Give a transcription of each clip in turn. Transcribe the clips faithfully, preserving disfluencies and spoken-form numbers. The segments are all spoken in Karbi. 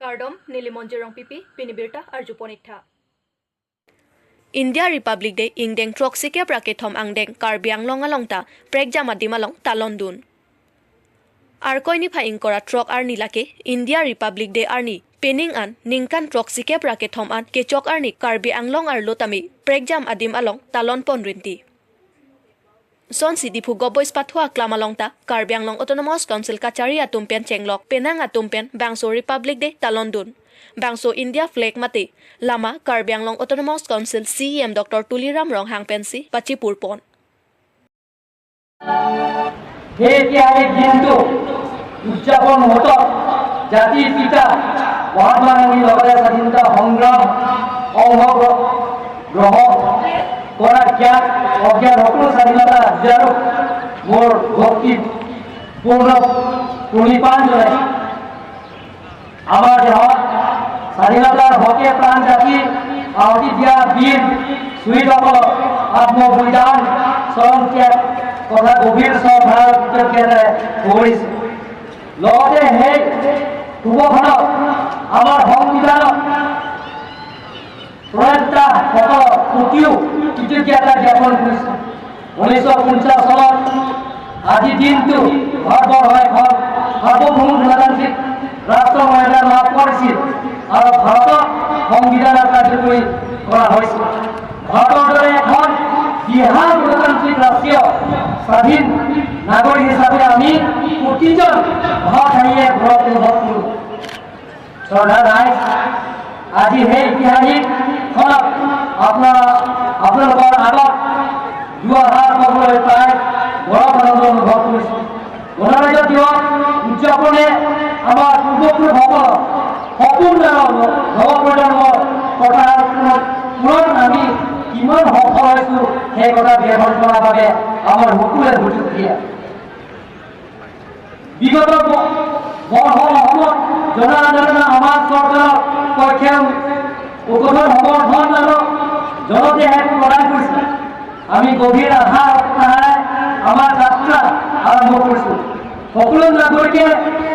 Kardom, neli Monjir Rongpipi, pini birta arjupon ik tha. India Republic Day ingdeng throksi kep ra kethom angdeng Karbi Anglong along ta prekjam adim along talon dun. Arkoi niphai ingkoi ra throk arni lake India Republic Day arni pening an ningkan throksi kep ra kethom an kechok arni Karbi Anglong arlo tame prekjam adim along talon pon rinti. Sonsi Diphu Govt Boys Pathu Aklam along ta Karbi Anglong Autonomous Council kachari atum pen chenglok penang atum pen bangso Republic Day talon dun. Bangso India flag mate lama Karbi Anglong Autonomous Council C E M Doctor Tuliram Ronghang pensi pachipur pon. সেই ঐতিহাসিক দিনটো উদযাপন মুহূৰ্তত জাতিৰ পিতা মহাত্মা গান্ধীৰ লগতে স্বাধীনতা সংগ্ৰাম অংশগ্ৰহণ কৰা জ্ঞাত অজ্ঞাত সকলো স্বাধীনতা যুঁজাৰুক মোৰ ভক্তিপূৰ্ণ প্ৰণিপাত জনাইছোঁ। আমাৰ দেশত স্বাধীনতাৰ হকে প্ৰাণ জাতি আহুতি দিয়া বীৰ শ্বহীদসকলক আত্মবলিদান, স্মৰণ ত্যাগ তথা গভীৰ শ্ৰদ্ধাৰ কৃতজ্ঞতাৰে সুঁৱৰিছোঁ। লগতে সেই শুভক্ষণত আমাৰ সংবিধানত প্ৰণেতাসকলৰ প্ৰতিও কৃতজ্ঞতা জ্ঞাপন কৰিছোঁ। ঊনৈছশ পঞ্চাছ চনত আজিৰ দিনটো ভাৰতবৰ্ষ এখন সাৰ্বভৌম গণতান্ত্ৰিক ৰাষ্ট্ৰ মৰ্যাদা লাভ কৰিছিল আৰু ভাৰতত সংবিধান কাৰ্যকৰী কৰা হৈছিল। ভাৰতৰ দৰে এখন বৃহৎ গণতান্ত্ৰিক ৰাষ্ট্ৰীয় স্বাধীন নাগৰিক হিচাপে আমি প্ৰতিজন ভাৰতীয়ই গৌৰৱ অনুভৱ কৰোঁ। শ্ৰদ্ধা ৰাইজ, আজি সেই ঐতিহাসিক ক্ষণত আপোনাৰ, আপোনালোকৰ আগত দুআষাৰ ক'বলৈ পাই গৌৰৱ আনন্দ অনুভৱ কৰিছোঁ। গণৰাজ্য দিৱস উদযাপনে আমাৰ পূৰ্বপুৰুষসকলৰ সপোন আৰু নৱপ্ৰজন্মৰ কথা পূৰণ আমি কিমান সফল হৈছোঁ, সেই কথা জ্ঞাপন কৰাৰ বাবে আমাৰ সকলোৱে সুযোগ দিয়ে। বিগত ব-, বৰ্ষসমূহত জনসাধাৰণে আমাৰ চৰকাৰৰ পক্ষে উকঠৰ সমৰ্থন আৰু জনদেহে প্ৰদান কৰিছে। আমি গভীৰ আশা আশাৰে আমাৰ যাত্ৰা আৰম্ভ কৰিছোঁ। সকলো নাগৰিকে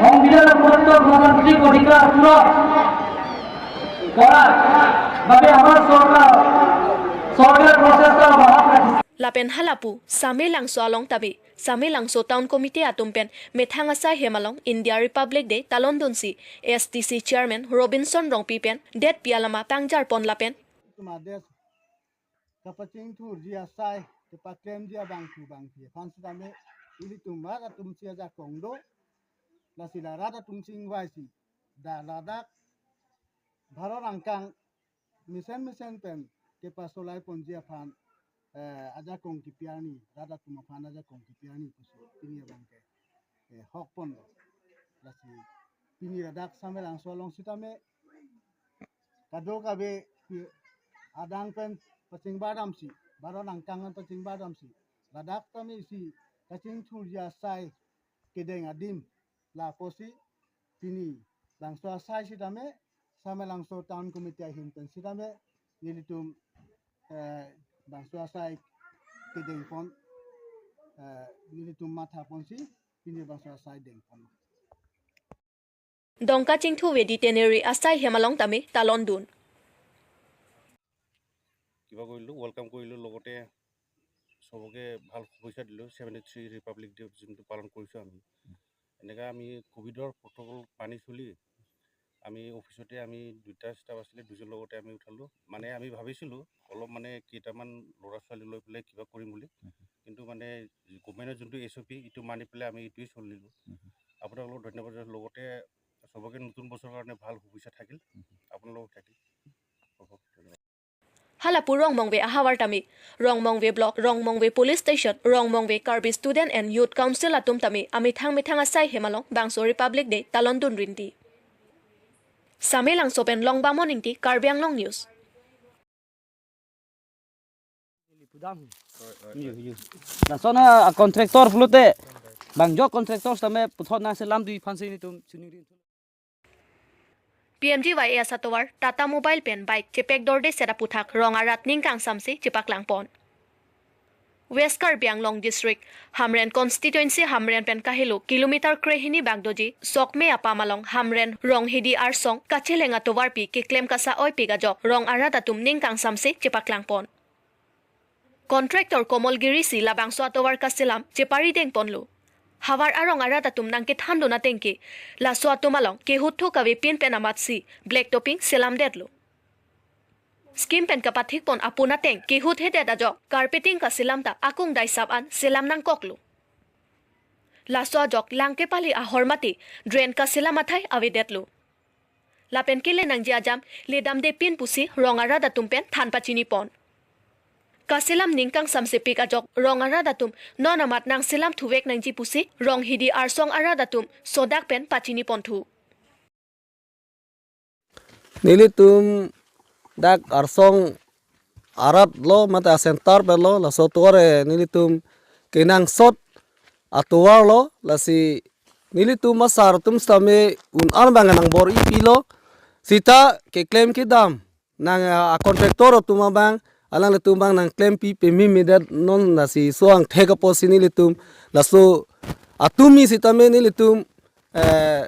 সংবিধানৰ প্ৰদত্ত গণতান্ত্ৰিক অধিকাৰ পূৰণ কৰাৰ বাবে আমাৰ চৰকাৰ, চৰকাৰে প্ৰচেষ্টা অব্যাহত ৰাখিছে। Lapen halapu Samelangso along tame Samelangso Town Committee atum pen methang asai hem along India Republic Day talon dunsi S T C Chairman Robinson Rongpi pen detpi alama pangjar pon lapen Atum ades kapachingthurji asai, kepaklemji abangphu bangphi aphan sitame ilitum rat atum si ajakong do, lasi la rat atum si ingvaisi, da ladak Bharat angkang mesen mesen pen kepasolai ponji aphan, eh, ajakong kipi arni, rat atum aphan ajakong kipi arni pusi pini abangke, eh, hok pon. Lasi pini ladak Samelangso along sitame kadokave pi-, adang pen pachingbar damsi, Bharat angkang pen pachingbar damsi, ladak tame isi kachingthurji asai kedeng adim lapusi pini labangso asai sitame Samelangso Town Committee ahin pen sitame nelitum, eh, labangso asai kedeng pon, eh, nelitum matha ponsi pini labangso asai deng pon. Dongka Chingthu Vedi Teneri asai hem along tame talon dun. কিবা কৰিলোঁ, ৱেলকাম কৰিলোঁ, লগতে চবকে ভাল শুভেচ্ছা দিলোঁ। Seventy three Republic day যোনটো পালন কৰিছোঁ আমি, এনেকা আমি ক'ভিডৰ প্ৰট'কল মানি চলি আমি অফিচতে আমি দুটা ষ্টাফ আছিলে, দুজন লগতে আমি উঠালোঁ। মানে আমি ভাবিছিলোঁ অলপ মানে কেইটামান ল'ৰা ছোৱালী লৈ পেলাই কিবা কৰিম বুলি, কিন্তু মানে গভৰ্ণমেণ্টৰ যোনটো এছ অ' পি, এইটো মানি পেলাই আমি এইটোৱেই চলিলোঁ। আপোনালোকক ধন্যবাদ জনাইছোঁ। লগতে চবকে নতুন বছৰৰ কাৰণে ভাল শুভেচ্ছা থাকিল, আপোনালোকক থাকিল। হ'ব, ধন্যবাদ। Halapu Rongmongve ahavar tame, Rongmongve Block, Rongmongve Police Station, Rongmongve Karbi Student and Youth Council atum tame amethang methang asai hem along bangso Republic Day talon dun rinti. Samelangso pen Longbamon Ingti, Karbi Anglong News. Lason a contractor pulote bang jok contractor tame puthot nangselam dui aphansi nelitum chini rin. P M G Y A atovar Tata Mobile pen bike chepek dorde seta aputhak rong arat ning kangsamsi chepaklang pon. West Karbi Anglong District, Hamren Constituency, Hamren pen kahelo kilometer krehini bak doji Sokme apam along Hamren Ronghidi arsong kacheleng atovarpi keklem kasa-oipik ajok rong arat atum ning kangsamse chepaklangpon. Contractor Komol Giri si labangso atovar kaselam cheparidengponlo. Havar arong arat atum nangkethandun ateng ke laso atum along kehut thu kave pin pen amatsi black topping selamdetlo. Scheme pen kapathikpon apun ateng kehut hedet ajok carpeting kaselam ta akung daisap an selam nangkoklo. Laso ajok lang kepali ahor mate drain kaselam athai avedetlo. Lapen kele nangji ajam ledamde pin pusi rong arat atum pen than pachinipon. Kaselam ning kangsamsepik ajok rong arat atum non amat nangselam thuvek nangji pusi Ronghidi arsong arat atum sodak pen pachinipon thu. Nelitum dak arsong arat lo, mate a-center pen lo, laso atovar, eh, nelitum kenangsot atovar lo, lasi nelitum asar atum sitame un-an abang nangbor-ipilo, sita keklem kedam nang, ah, a-contractor atum abang, alanglitum abang nangklempi peme medet non, lasi so angthek apotsi nelitum laso atum mi sitame nelitum, eh,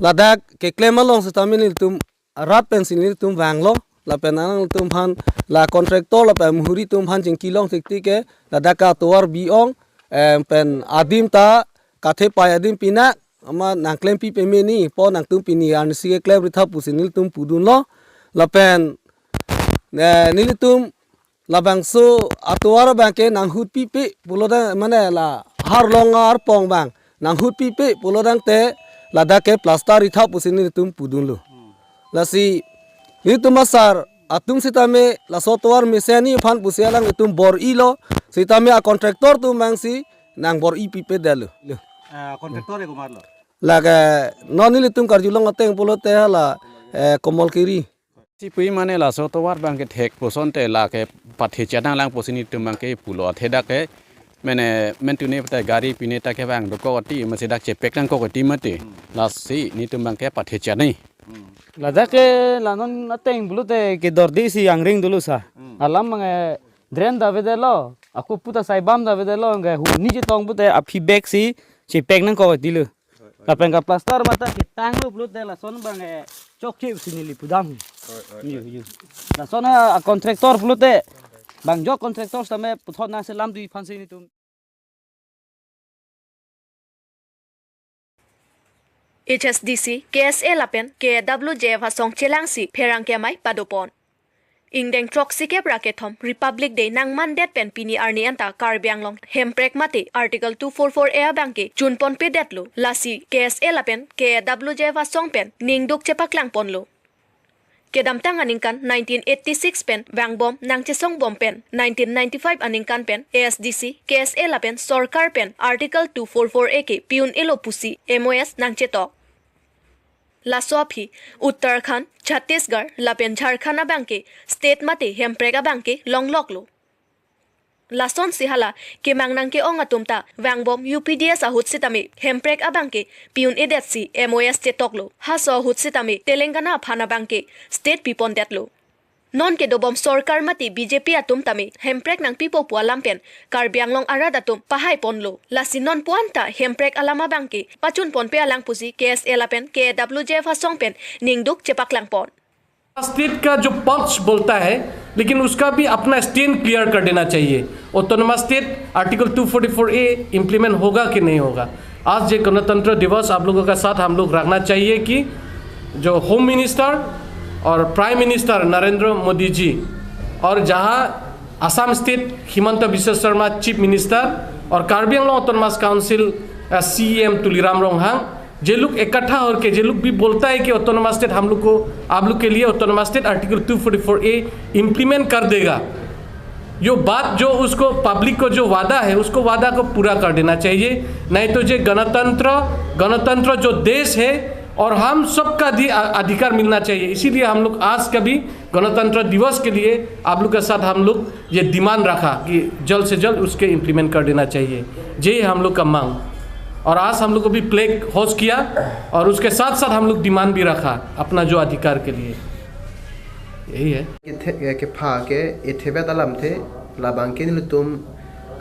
ladak keklem along sitame nelitum rat pensi nelitum vanglo, lapen alanglitum aphan, la contractor lapen muhuri atum aphan chingki long thektik ke ladak atovar bi-ong, eh, pen adim ta kathepai adim pina, amat nangklempi peme ni, po nangtum pini arnisi keklem ritha pusi nelitum pudunlo. Lapen, eh, nelitum labangso atovar abang ke nanghut pipe pulo da, mane la harlong arpong abang nanghut pipe pulo tangte ladak ke plaster ritha pusi nelitum pudunlo. Lasi nelitum asar atum sitame laso atovar mesen ni aphan pusi alanglitum bor-ilo, sitame a-contractor atum abangsi nangbor-ipipe detlo. Ah, contractor e komatlo? Lake non nelitum karjulong ateng pulote hala, eh, Komol Giri. Si pu-i mane laso atovar abang ke thek pusonte lake pathechat nanglang pusi nelitum abang ke pulo, athe dak ke mane mentune pata gari pine ta kevang dokok ati, masi dak chepek nangkok ati mati. Lasi nelitum abang ke pathechat ni. Ladak ke la non ateng pulote kedordi si angring dolo sa. Alam abang, eh, drain ta avedetlo, ako puta saibam ta avedetlo, ke huni chetong pulote aphi bag si chepek nangkok atilo. Lapen ka plaster mata ketanglo pulote lason abang, eh, chokche pusi neli pudam. Yo, yo. Lason a-contractor pulote bang jok contractor sitame puthot nangselam dui aphansi nelitum. H S D C, K S A lapen K W J F asong chelangsi pherangke amei padopon. Ingdeng throksikep ra kethom Republic Day nangmandet pen pini arni anta Karbi Anglong hemprek mate Article two four four A abang ke chunponpedetlo. Lasi K S A lapen K W J F asong pen ningduk chepaklangponlo. Kedamtang aningkan nineteen eighty-six pen vangbom nangchesongbom pen nineteen ninety-five aningkan pen A S D C, K S A lapen sorkar pen Article two four four A ke pi-un-elo pusi M O S nangchetok. Laso aphi Uttarakhand, Chhattisgarh lapen Jharkhand abang ke state mate hemprek abang ke longloklo. Lasonsi hala kemang nangke-ong atum ta vangbom U P D S ahut sitame hemprek abang ke pi-un-edetsi M O S chetoklo. Halaso ahut sitame Telangana aphan abang ke state pipondetlo. Non kedobom sorkar mate B J P atum tame hemprek nangpipo pu alam pen Karbi Anglong arat atum pahaiponlo. Lasi non puan ta hemprek alam abang ke pachunponpe alang pusi K S A lapen K W J F asong pen ningduk chepaklangpon. State का जो पल्स बोलता है, लेकिन उसका भी अपना stand clear कर देना चाहिए। Autonomous state article two forty four A implement होगा कि नहीं होगा? आज ये गणतंत्र दिवस आप लोगों का साथ हम लोग रखना चाहिए कि जो होम मिनिस्टर और प्राइम मिनिस्टर नरेंद्र मोदी जी और जहां Assam state Himanta Biswa Sarma chief minister और Karbi Anglong autonomous council CEM Tuliram Ronghang, जे लोग इकट्ठा होकर जे लोग भी बोलता है कि ऑटोनोमस स्टेट हम लोग को, आप लोग के लिए autonomous state article two forty four A implement कर देगा, जो बात जो उसको पब्लिक को जो वादा है, उसको वादा को पूरा कर देना चाहिए। नहीं तो ये गणतंत्र, गणतंत्र जो देश है और हम सबका दि-, अ-, अधिकार मिलना चाहिए। इसीलिए हम लोग आज का भी गणतंत्र दिवस के लिए आप लोग के साथ हम लोग ये डिमांड रखा कि जल्द से जल्द उसके इम्प्लीमेंट कर देना चाहिए। ये हम लोग का मांग। और आज हम लोग को भी प्लेग होस्ट किया और उसके साथ साथ हम लोग डिमांड भी रखा अपना जो अधिकार के लिए। यही है। Kethe-, eh, kepha ke, eh, thebet alamthe, Labangke nelitum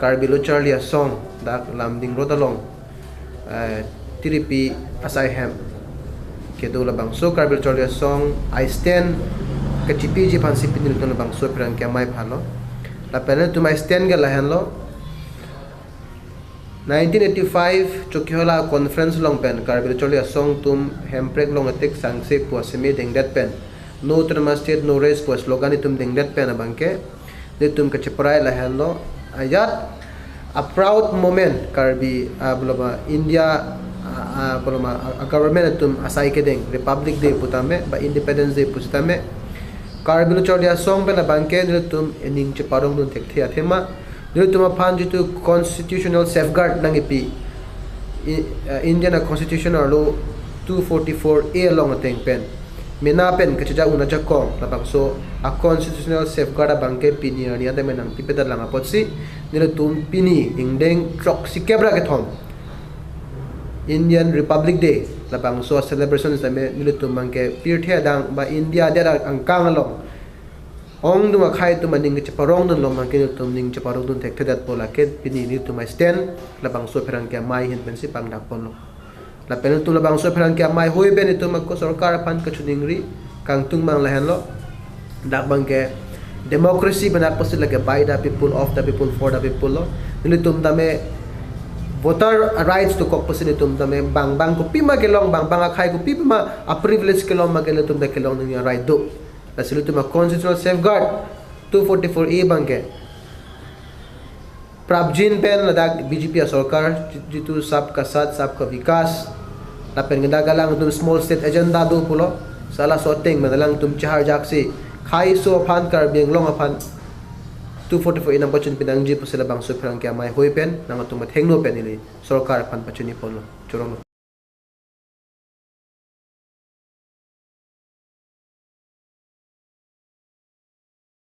Karbi Lo Charli Asong dak Lumding Road along, eh, Tiripi asai hem kedo labangso Karbi Lo Charli Asong a-stand kachipiji aphansi pini nelitum labangso apherangke amei phalo. Lapen nelitum a-stand ke lahenlo. Nineteen eighty-five Chokihola conference along pen Karbi Lo Charli Asong atum Hemprek along atik sangse pu aseme dengdet pen, "No Autonomous State, no rest" pu slogan itum dengdet pen abangke nelitum kacheparai lahenlo. Ajat a proud moment Karbi, ah, boloma India, ah, ah, boloma, ah, government atum asai kedeng Republic Day putame ba Independence Day pusitame, Karbi Lo Charli Asong pen abangke nelitum ening cheparongdun thekthe athema, nelitum aphan jitu constitutional safeguard nangkipi, i-, eh, Indian a-constitution arlo two forty-four A along ateng pen, mena pen kachejak un ajakong labangso a-constitutional safeguard abangke pini arni adame nangpipedet lang apotsi, nelitum pini ingdeng throksikep ra kethom Indian Republic Day labangso celebration sitame nelitum abangke pirthe adang ba India adet angkang along ongdung akhei atum aning cheparongdunlo abangke nelitum ning cheparongdun thekthedetpo, lake pini nelitum a-stand labangso apherangke amei ahin pensi pangdakponlo. Lapen nelitum labangso apherangke amei hui pen nelitum ako sorkar aphan kachiningri kangtung abang lahenlo. Dak abangke democracy pen dak apotsi lake by the people, of the people, for the people lo. Nelitum tame voter rights dokok apotsi nelitum tame bang bang kopima kelong, bang bang akhei kopima a-privilege kelong abangke nelitum ta kelong nangji a-right do. Lasi nelitum a-constitutional safeguard two forty-four A abangke prapjin pen ladak B J P asorkar jitu Sabka Saath, Sabka Vikas, lapen kedak alangtum small state agenda do pulo, sala so ateng pen alangtum cheharjaksi khei so aphan, Karbi Anglong aphan two forty-four A nangpachun pinangji pusi labangso apherangke amei hui pen nangtum athengno pen ili sorkar aphan pachiniponlo. Chorolo.